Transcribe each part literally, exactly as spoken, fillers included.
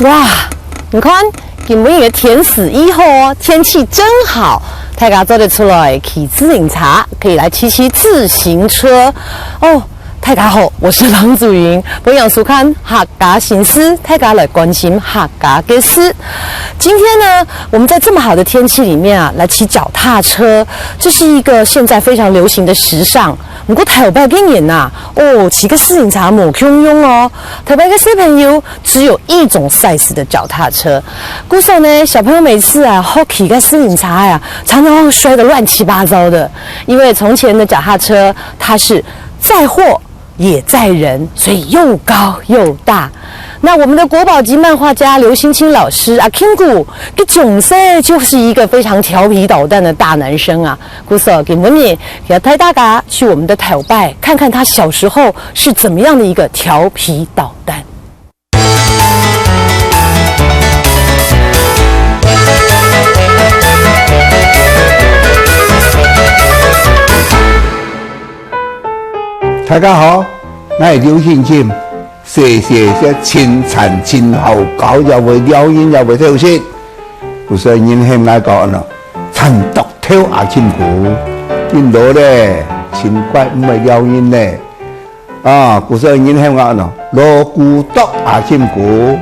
哇，你看，今晡日个天時異好哦，天氣真好，大家做得出來騎自行車，可以來騎騎自行車。哦，大家好，我是郎祖筠，歡迎收看客家新事，大家來關心客家个事。今天呢，我們在這麼好的天氣裡面啊，來騎腳踏車，這是一個現在非常流行的時尚。毋過頭擺个人啊，哦，騎个自行車無共樣哦。頭擺个小朋友 只有一種 size 的腳踏車。故所呢，小朋友每次啊，學騎个自行車呀，常常會摔得亂七八糟的。因為從前的腳踏車，它是載貨也載人，所以又高又大。那我們的國寶級漫畫家劉興欽老師啊，King哥，佢從細就是一個非常調皮搗蛋的大男生啊。故所今晡日，要帶大家去我們的頭擺，看看他小時候是怎麼樣的一個調皮搗蛋。 大家好，𠊎係劉興欽，細細个清泉真好搞，也會撩人，也會偷食。有時人喊𠊎講喏，田垤頭阿欽哥，人老咧，真乖，毋會撩人咧。 啊，故所人喊𠊎喏，老古董阿欽哥，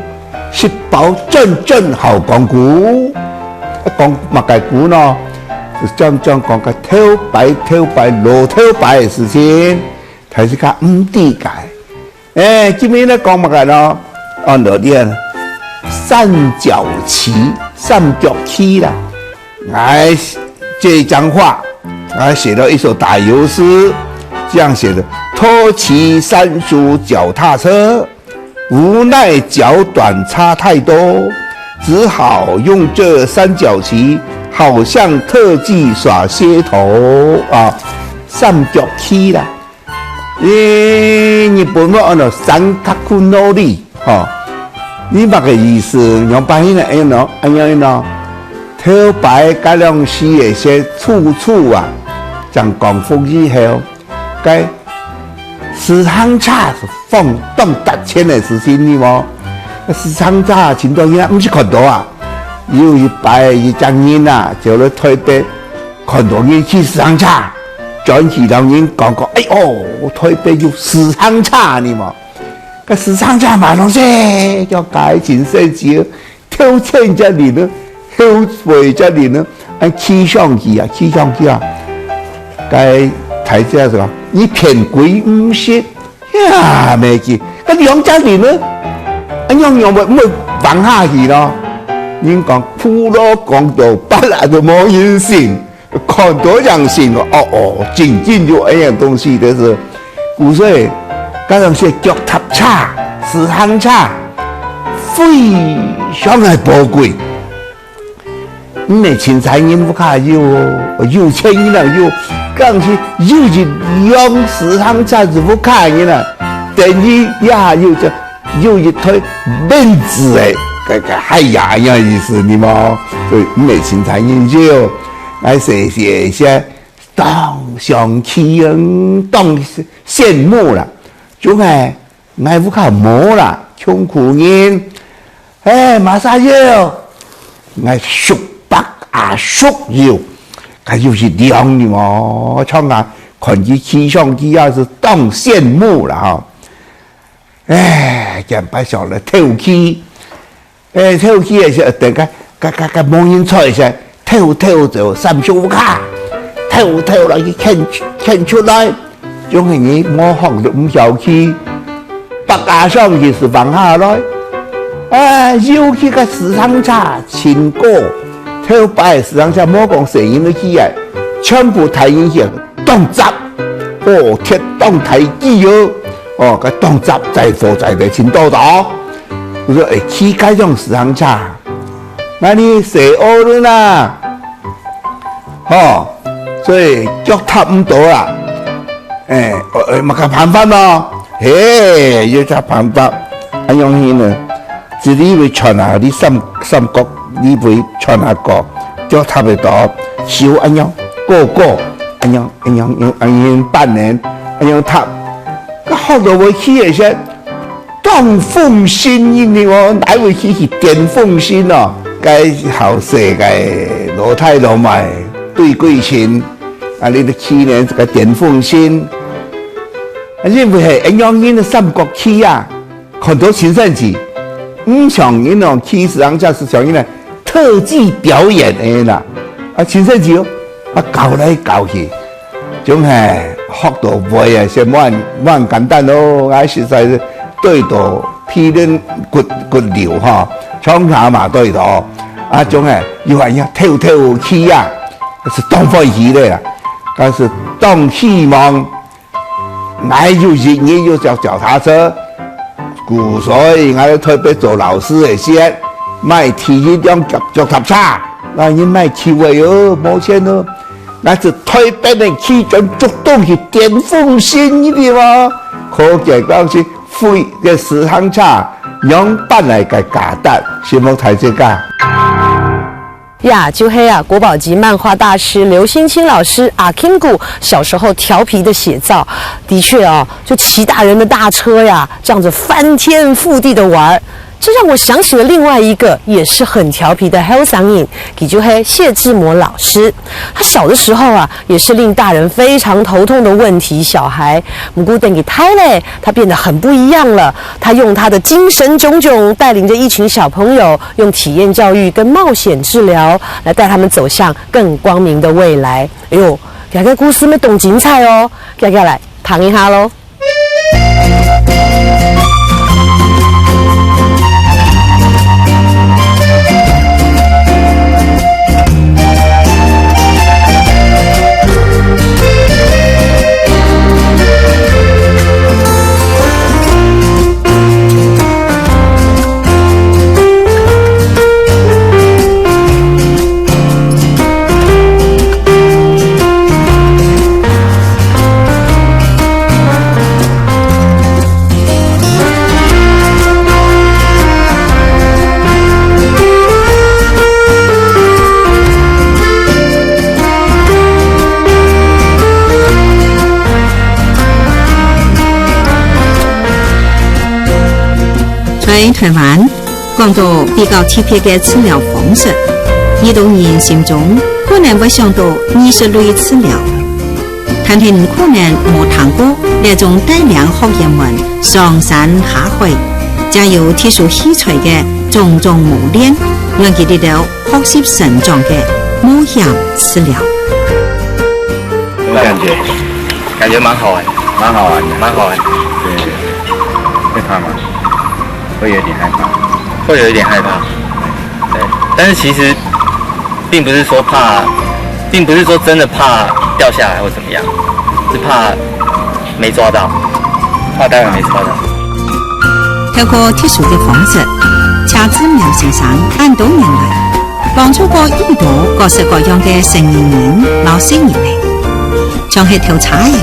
食飽轉轉好講古。講麼个古呢？就專專講个頭擺頭擺老頭擺个事情，大自家毋知个。欸，今晡日講麼个呢？按道理啊，三腳棋，三腳棋啦。 𠊎這張畫，𠊎寫了一首打油詩，這樣寫的：偷騎三叔腳踏車，無奈腳短差太多，只好用這三腳棋，好像特技耍噱頭啊，三腳棋啦。 欸，日本話安到三角のり，吼。你麼个意思？仰般呢？恁樣喏，恁樣喏。頭擺該量時个些處處啊，正光復以後，該自行車係放當值錢个事情，你無？自行車真多人啊，毋識看到啊。有一擺，一隻人啊，走來台北， 看到人騎自行車，轉去同人講講：「哎喲，台北有自行車呢嘛！」該自行車嘛，攏係，叫該真生趣，頭前隻人呢，後尾隻人呢，恁騎上去啊，騎上去啊。該大姐就講：「你騙鬼毋識！」 呀，無記，該兩隻人呢？啊，仰仰會，會橫下去咯？人講，牯佬講到八啊，都無人信，看到正信哦。哦，哦，真正有恁樣東西，就是，故所，該種係腳踏車、自行車，非常个寶貴。 毋係清采人屋下有哦，有錢人啊有，更是有一輛自行車係屋下人啊，等於也有隻，有一台奔馳个，該，該，哎呀，恁樣意思，你無？所以毋係清采人有，𠊎細細个，當想起，嗯，當羨慕啦。總係 𠊎屋下無啦，窮苦人。哎，麼儕有？𠊎叔伯阿叔有，該有一輛呢嘛，像啊，看佢騎上去啊，係當羨慕啦吼。哎，見擺想來偷騎，哎，偷騎个時，等該，該，該，該無人睬个時，偷偷走，三叔屋下，偷偷來去牽，牽出來。 總係你無學都毋曉騎，北下上去係橫下來。啊，尤其个自行車，真高，頭擺自行車莫講細人仔騎啊，全部大人騎，當扎，哦，鐵當大支哦，哦，該當扎載貨載得真多到。我說，哎，騎該種自行車，那你細學人啊， 吼，所以腳踏毋到啦。哎，呃，呃，麼个辦法呢？嘿，有隻辦法，恁樣去呢？這位會穿啊，你三，三角，你會穿啊个，腳踏會到，手恁樣，高高，恁樣，恁樣，恁樣，恁樣半年，恁樣踏，該學到會騎个先，擋風神呢，你哦，哪位去去點風神哦？該後世个老太老嘛，對鬼神，啊，你个去呢，這个點風神，啊，因為係恁樣人个三國去啊，看到陳三姐，毋像人哦，去時行車係像人个特技表演个啦。啊，陳三姐哦，啊，搞來搞去， 總係學到會啊，係無恁，無恁簡單咯。𠊎實在係對到皮筋骨，骨流吼，上下嘛對到。啊，總係有恁樣透透氣啊，係當歡喜个啦。但係當希望，𠊎有一日有隻腳踏車，故所以𠊎在台北做老師个時，買第一輛腳，腳踏車，𠊎人買去个哦，無錢哦。 該係台北个區長主動去點風神个地方，可見講係費个時行車，仰般來个價值，承蒙大自家。呀，就係啊，國寶級漫畫大師劉興欽老師阿King哥小時候調皮的寫照，的確哦，就騎大人的大車呀，這樣子翻天覆地的玩兒， 這讓我想起了另外一個也是很調皮的後生人，佢就係謝志摩老師。他小的時候啊，也是令大人非常頭痛的問題小孩。毋過等佢大了，他變得很不一樣了。他用他的精神炯炯，帶領著一群小朋友，用體驗教育跟冒險治療，來帶他們走向更光明的未來。哎喲，這個故事乜當精彩哦！接下來聽一下咯。 在台灣， 講到比較特別个治療方式，許多人心中可能會想到藝術類治療。但係你可能無聽過這種帶領學員們上山下海，借由特殊器材个種種磨練，讓佢兜學習成長个冒險治療。什麼感覺？感覺蠻好玩的。蠻好玩的。蠻好玩的。對，對，對。會怕嗎？ 會有點害怕。會有一點害怕。對，但是其實並不是說怕，並不是說真的怕掉下來或怎麼樣，是怕沒抓到，怕待會沒抓到。透過特殊个方式，謝志摩先生恁多年來，幫助過許多各式各樣个成年人摎細人仔，像係頭差仔，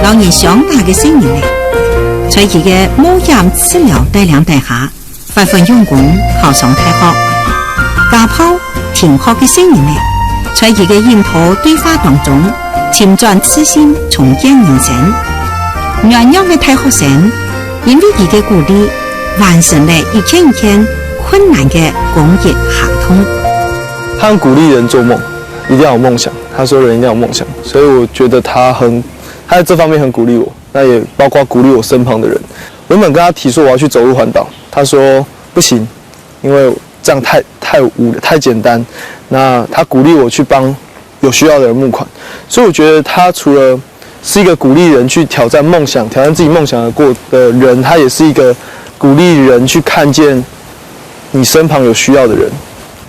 摎人相打个細人仔，在佢个冒險治療帶領底下， 發奮用功，考上大學。家暴、停學个細人仔，在佢个引導對話當中，尋轉自信，重建人生。軟弱个大學生，因為佢个鼓勵，完成了一件一件困難个公益行動。他很鼓勵人做夢，一定要有夢想。他說人一定要有夢想，所以我覺得他很，他在這方面很鼓勵我，那也包括鼓勵我身旁的人。我原本跟他提說我要去走路環島，他說不行，因為這樣太，太無，太簡單。那他鼓勵我去幫有需要的人募款，所以我覺得他除了是一個鼓勵人去挑戰夢想、挑戰自己夢想的過，的人，他也是一個鼓勵人去看見你身旁有需要的人。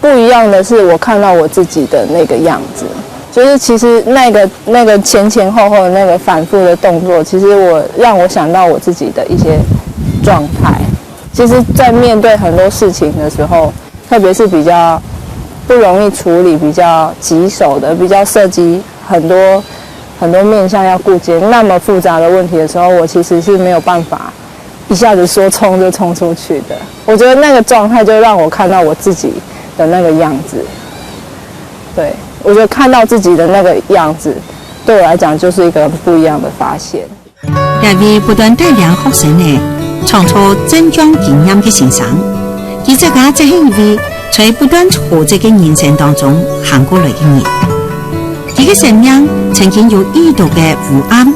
不一樣的是，我看到我自己的那個樣子，就是其實那個，那個前前後後的那個反覆的動作，其實我，讓我想到我自己的一些狀態。其實在面對很多事情的時候，特別是比較不容易處理、比較棘手的、比較涉及很多，很多面向要顧及、那麼複雜的問題的時候，我其實是沒有辦法一下子說衝就衝出去的。我覺得那個狀態就讓我看到我自己的那個樣子。對，我覺得看到自己的那個樣子，對我來講就是一個很不一樣的發現。這位不斷帶領學生仔創造正向經驗个先生。佢自家則係一位在不斷挫折个人生當中行過來个人。佢个生命曾經有遇到个烏暗，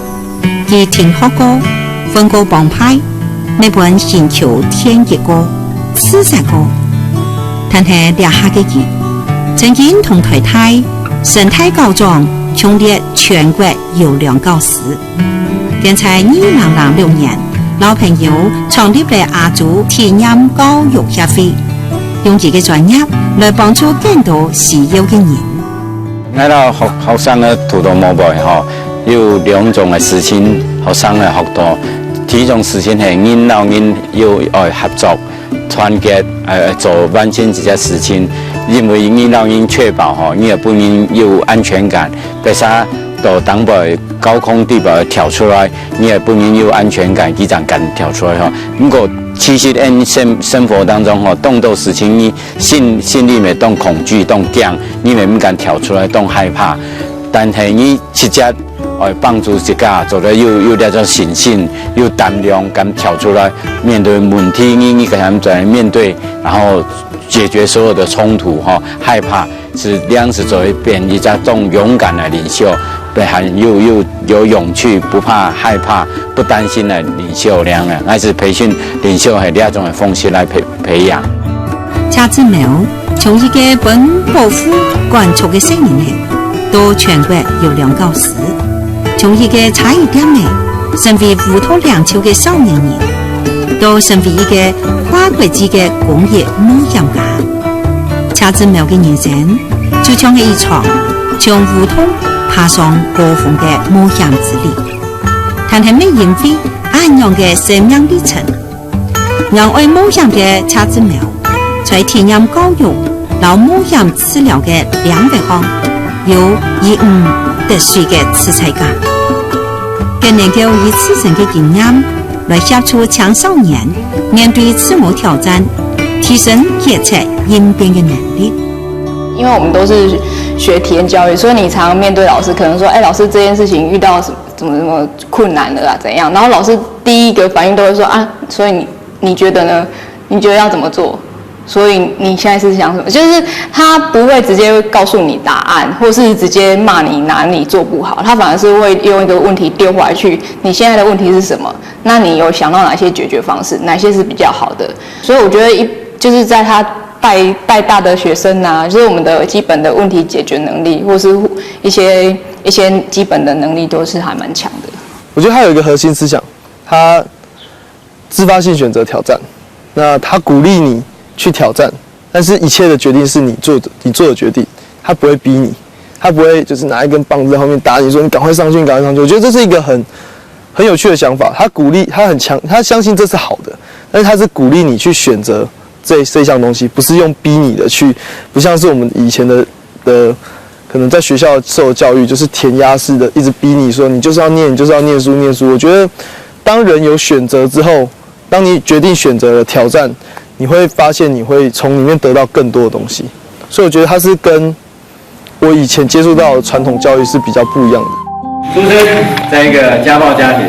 佢停學過，分過幫派，乜分刑求電擊過、刺殺過。但係這下个佢，曾經同台大、成大校長共列全國優良教師。 更在二零零六年，摎朋友創立了亞洲體驗教育協會，用佢个專業來幫助更多需要个人。𠊎摎學，學生个頭頭毛背吼，有兩種个事情，學生个學到。第一種事情係人摎人有愛合作， 團結，呃，做完成這件事情，因為你摎人確保吼，你个本人有安全感，別儕到頂背高空地背跳出來，你个本人有安全感，佢正敢跳出來吼。毋過其實𠊎生，生活當中吼，當多事情你心，心裡面當恐懼、當驚，你也毋敢跳出來，當害怕。但係你直接 愛幫助自家做得有，有這種信心，有膽量，敢跳出來面對問題，你，你敢樣來面對，然後解決所有的衝突，吼，害怕，係恁樣係做得變一隻當勇敢个領袖，變還有，有，有勇氣，不怕害怕，不擔心个領袖恁樣啊。𠊎係培訓領袖係這種个方式來培，培養。 謝志謀從一個分保護管束个細人仔，到全國優良教師，從一個茶藝店仔，成為烏托邦領袖个少年人，到成為一個跨國際个公益冒險家。謝志謀个人生，就像係一場從烏托邦爬上高峰个冒險之旅。但係乜因為恁樣个生命歷程， 讓愛冒險个謝志謀，在體驗教育摎冒險治療个領域項，有以魚得水个自在感。更能夠以自身个經驗，來協助青少年面對自我挑戰，提升決策應變个能力。因為我們都是學體驗教育，所以你常常面對老師，可能說：「哎，老師，這件事情遇到什麼，怎麼，怎麼困難了啊？怎樣？」然後老師第一個反應都會說：「啊，所以你，你覺得呢？你覺得要怎麼做？」所以你現在是想什麼？就是他不會直接告訴你答案，或是直接罵你哪裡做不好，他反而是會用一個問題丟回來去：「你現在的問題是什麼？那你有想到哪些解決方式？哪些是比較好的？」所以我覺得一，就是在他帶，帶大的學生啊，就是我們的基本的問題解決能力，或是一些，一些基本的能力都是還蠻強的。我覺得他有一個核心思想，他自發性選擇挑戰，那他鼓勵你去挑戰，但是一切的決定是你做的，你做的決定，他不會逼你，他不會就是拿一根棒子在後面打你說：「你趕快上去，你趕快上去。」我覺得這是一個很，很有趣的想法。他鼓勵，他很強，他相信這是好的，但是他是鼓勵你去選擇這，這項東西，不是用逼你的去，不像是我們以前的，的，可能在學校受的教育，就是填鴨式的，一直逼你說你就是要念，你就是要念書，念書。我覺得當人有選擇之後，當你決定選擇了挑戰，你會發現你會從裡面得到更多的東西。所以我覺得它是跟我以前接觸到的傳統教育是比較不一樣的。出生在一個家暴家庭，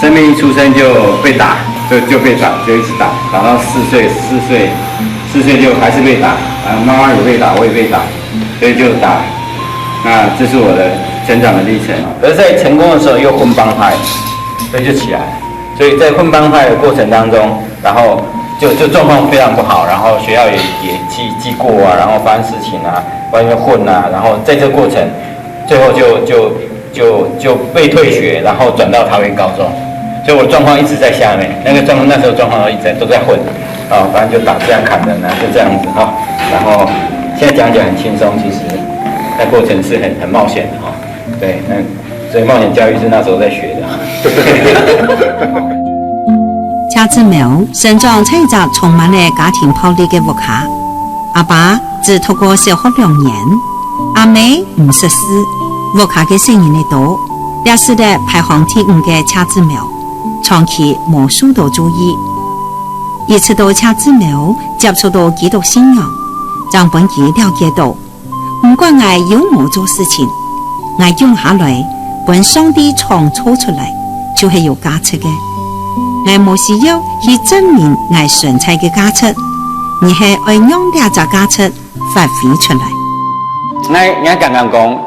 生命一出生就被打，就，就被打，就一直打，打到四歲，四歲，四歲就還是被打，啊，媽媽也被打，我也被打，所以就打。那這是我的成長的歷程。而在成功的時候又混幫派，所以就起來。所以在混幫派的過程當中，然後就，就狀況非常不好，然後學校也，也記，記過啊，然後發生事情啊，外面混啊，然後在這過程，最後就，就，就，就被退學，然後轉到桃園高中，所以我狀況一直在下面，那個狀，那時候狀況都一直在，都在混，啊，反正就打架砍人啊，就這樣子哈，然後現在講起來很輕鬆，其實那過程是很，很冒險的哈，對，那所以冒險教育是那時候在學的。謝志謀生長在一隻充滿了家庭暴力的屋下，阿爸只讀過小學兩年，阿姆毋識字，屋下个細人仔多，也使得排行第五个謝志謀長期無受到注意。一直到謝志謀接觸到基督信仰，正分佢了解到，毋管𠊎有無做事情，𠊎共下來分上帝創造出來，就係有價值个。𠊎無需要去證明𠊎存在个價值，而係愛讓這隻價值發揮出來。𠊎，𠊎剛剛講，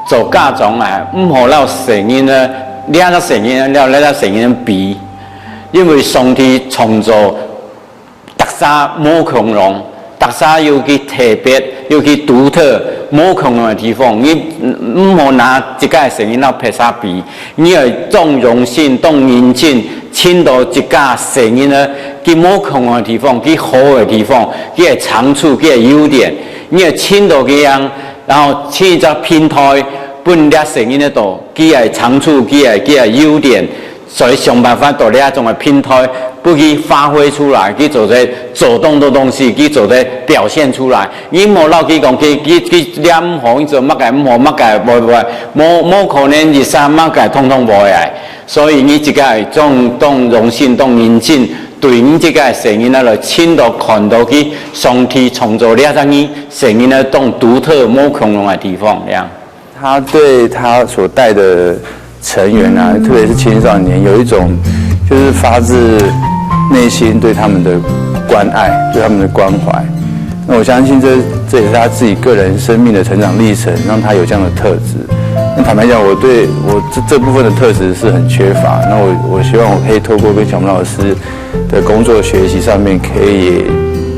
做家長啊，毋好摎細人仔，這隻細人仔，摎這隻細人仔比，因為上帝創造 逐儕無共樣，逐儕有佢特別，有佢獨特，無共樣个地方。你毋好拿自家个細人仔摎別儕比，你愛當用心、當認真，尋到自家細人仔佢無共樣个地方，佢好个地方，佢个長處，佢个優點，你愛尋到佢樣，然後尋一隻平台，分這細人仔知，佢个長處，佢个，佢个優點， 所以想辦法到這種个平台，分佢發揮出來，佢做得做當多東西，佢做得表現出來。你莫摎佢講，佢，佢，佢這毋好，你做麼个毋好，麼个會，會，無，無可能一儕麼个通通會啊。所以你自家愛當，當用心，當認真，對你自家个細人仔來尋到看到佢上帝創造這隻人，細人仔當獨特、無共樣个地方，這樣。 他對他所帶的成員啊，特別是青少年，有一種就是發自內心對他們的關愛，對他們的關懷。那我相信這，這也是他自己個人生命的成長歷程，讓他有這樣的特質。那坦白講，我對我這，這部分的特質是很缺乏。那我，我希望我可以透過跟小木老師的工作學習上面，可以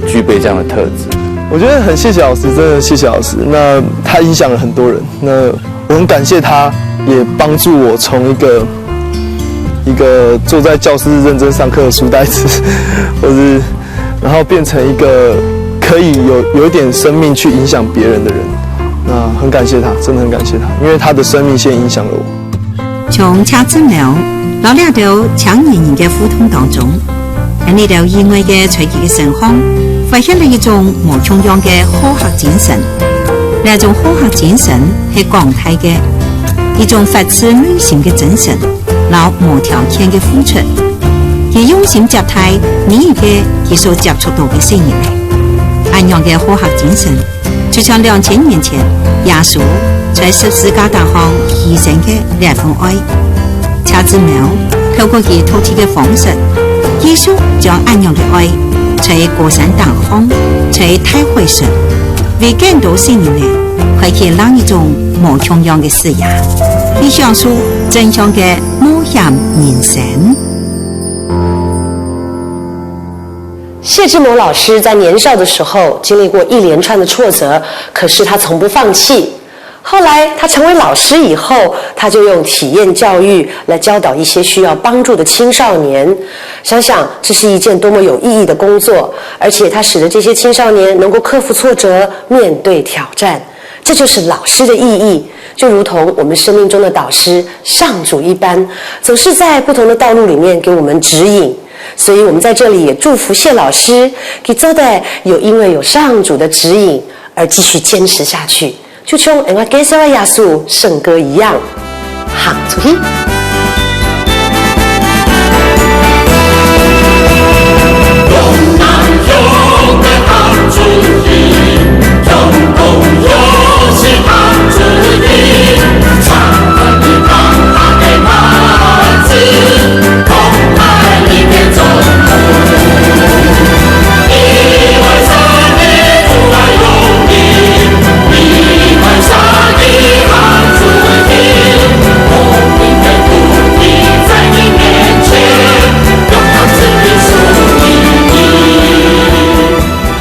具備這樣的特質。我覺得很謝謝老師，真的謝謝老師。那他影響了很多人，那我很感謝他，也幫助我從一個，一個坐在教室認真上課的書呆子，或是，然後變成一個可以有，有一點生命去影響別人的人。那很感謝他，真的很感謝他，因為他的生命線影響了我。 像謝志淼，摎這兜青年人个互動當中，在這兜意外个才藝个身項，發現了一種無共樣个好客精神。這種好客精神係廣大个，一種發自內心个真誠，摎無條件个付出。佢用心接待每一個佢所接觸到个細人仔，恁樣个好客精神， 就像兩千年前耶穌在十字架頂項犧牲个這份愛。謝志淼透過佢獨特个方式，繼續將恁樣个愛在高山頂項，在大海上，為更多細人仔開啟另一種無共樣个視野，去享受正向个冒險人生。 謝志淼老師在年少的時候經歷過一連串的挫折，可是他從不放棄。後來他成為老師以後，他就用體驗教育來教導一些需要幫助的青少年。想想，這是一件多麼有意義的工作，而且他使得這些青少年能夠克服挫折，面對挑戰。這就是老師的意義，就如同我們生命中的導師上主一般，總是在不同的道路裡面給我們指引。 所以我們在這裡也祝福謝老師，佢做得有因為有上主的指引而繼續堅持下去，就像𠊎介紹个耶穌聖歌一樣，行出去。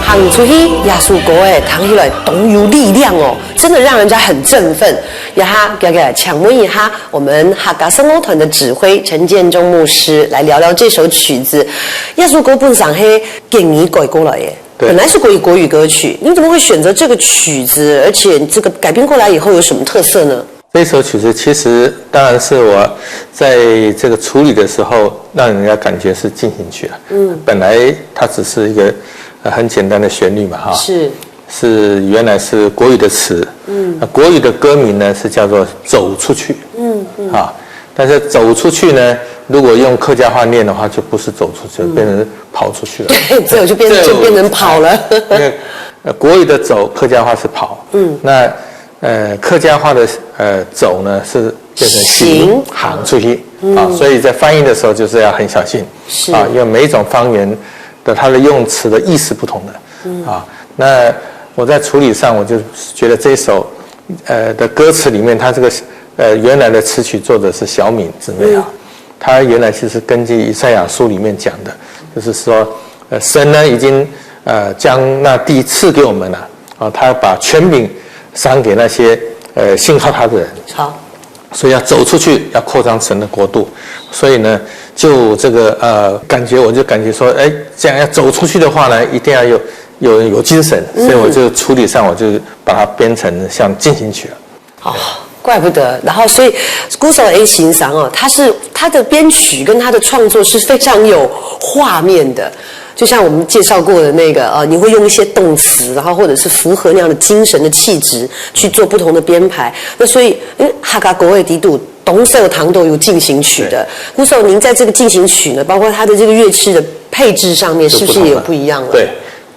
行出去，耶穌歌誒，聽起來當有力量哦，真的讓人家很振奮。這下，來，來，請問一下， 我們客家聖樂團的指揮陳建中牧師來聊聊這首曲子。這首歌本身係客語改過來的，對。本來是國語，國語歌曲，你怎麼會選擇這個曲子？而且這個改編過來以後有什麼特色呢？這首曲子其實當然是我在這個處理的時候，讓人家感覺是進行曲了。嗯。本來它只是一個，呃，很簡單的旋律嘛，哈。是。 是原來是國語的詞，嗯，那國語的歌名呢是叫做《走出去》，嗯嗯，啊，但是走出去呢，如果用客家話念的话，就不是走出去，变成跑出去了。对，只有就变就变成跑了。因为呃国语的走，客家话是跑，嗯，那呃客家话的呃走呢是变成行，行出去，啊，所以在翻译的时候就是要很小心。是啊，因为每一种方言的它的用词的意思不同的。啊，那我在处理上，我就觉得这一首呃的歌词里面，它这个呃原来的词曲作者是小敏姊妹啊，她原来其实根据以赛亚书里面讲的，就是说，呃，神呢已经呃将那地赐给我们了。啊，他把权柄赏给那些呃信靠他的人。好，所以要走出去，要扩张神的国度。所以呢，就这个呃感觉，我就感觉说，哎，这样要走出去的话呢，一定要有有有精神。所以我就处理上，我就把它编成像进行曲了。哦，怪不得。然后，所以古早的先生哦，他是他的编曲跟他的创作是非常有画面的。就像我们介绍过的那个，呃，你会用一些动词，然后或者是符合那样的精神的气质去做不同的编排。那所以，因为哈嘎国会底肚东社堂都有进行曲的，古早您在这个进行曲呢，包括它的这个乐器的配置上面，是不是也有不一样了？对，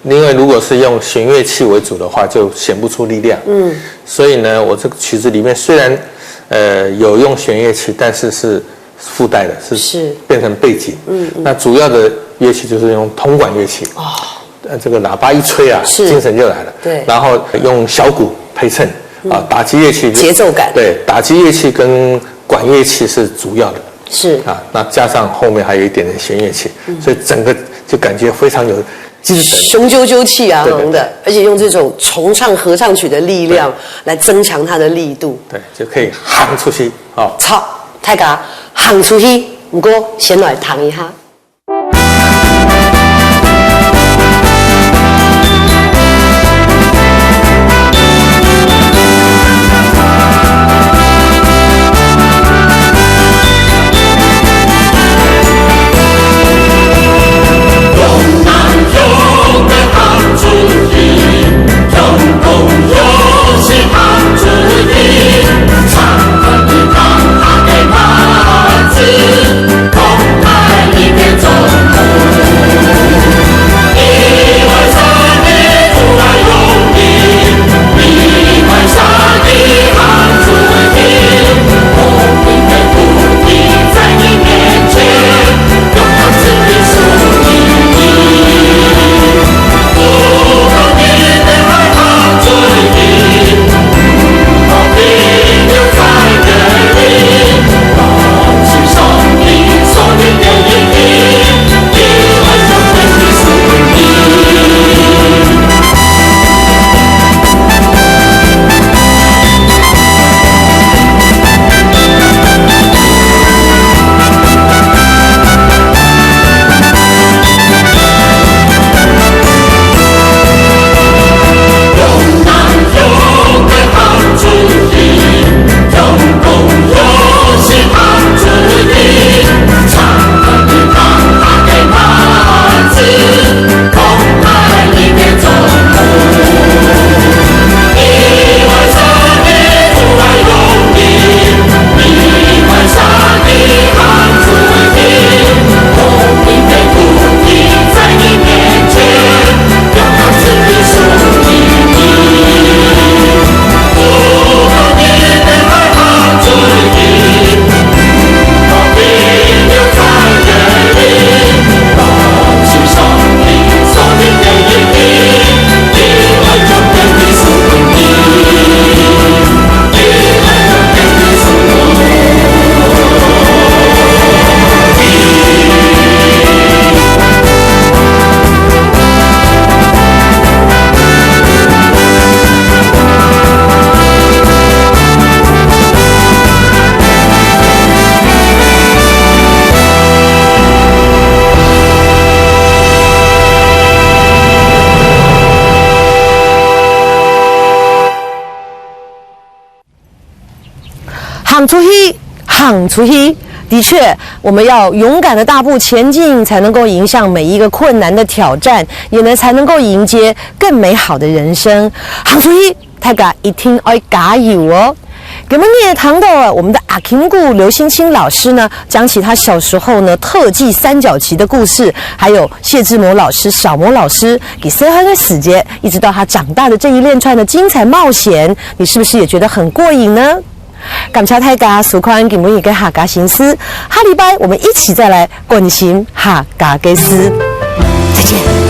因为如果是用弦乐器为主的话，就显不出力量。嗯，所以呢，我这个曲子里面虽然呃有用弦乐器，但是是附带的，是是变成背景。嗯，那主要的乐器就是用铜管乐器。哦，呃，这个喇叭一吹啊，是精神就来了。对然后用小鼓陪衬啊，打击乐器就节奏感对，打击乐器跟管乐器是主要的。是啊，那加上后面还有一点点弦乐器，所以整个就感觉非常有精神。雄赳赳气昂昂的，对对对而且用这种重唱合唱曲的力量来增强它的力度。对，就可以行出去哦。好，大家行出去，不过先来谈一下。行出去，行出去。的确，我们要勇敢的大步前进，才能够迎向每一个困难的挑战，也能才能够迎接更美好的人生。行出去，大家一定要加油哦！今日呢，谈到了我们的阿金姑刘兴清老师呢，讲起他小时候呢特技三角旗的故事，还有谢志摩老师、小摩老师，给三个时节，一直到他长大的这一连串的精彩冒险，你是不是也觉得很过瘾呢？感謝大家收看今晡日个客家新事，下禮拜我們一起再來關心客家个事。再見。